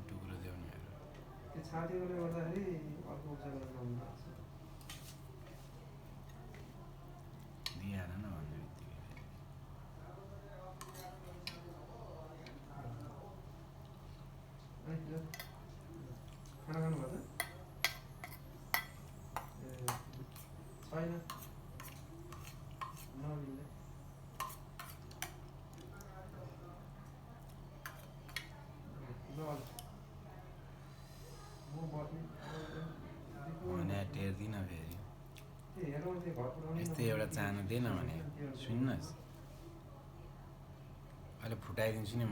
टुक्रो देऊ नि त्यो छातीकोले गर्दाखेरि अर्को उपचार गर्न नहुँदो रहेछ दिइहाल न भन्ने बित्तिकै खाना खानुभएको छ छैन नमिल्ने म बस्ने भने टेर्दिन फेरि त्यो हेरौँ त्यो घर पुऱ्याउने यस्तै एउटा चाहना दिएन भने सुन्नुहोस् अहिले फुटाइदिन्छु नि म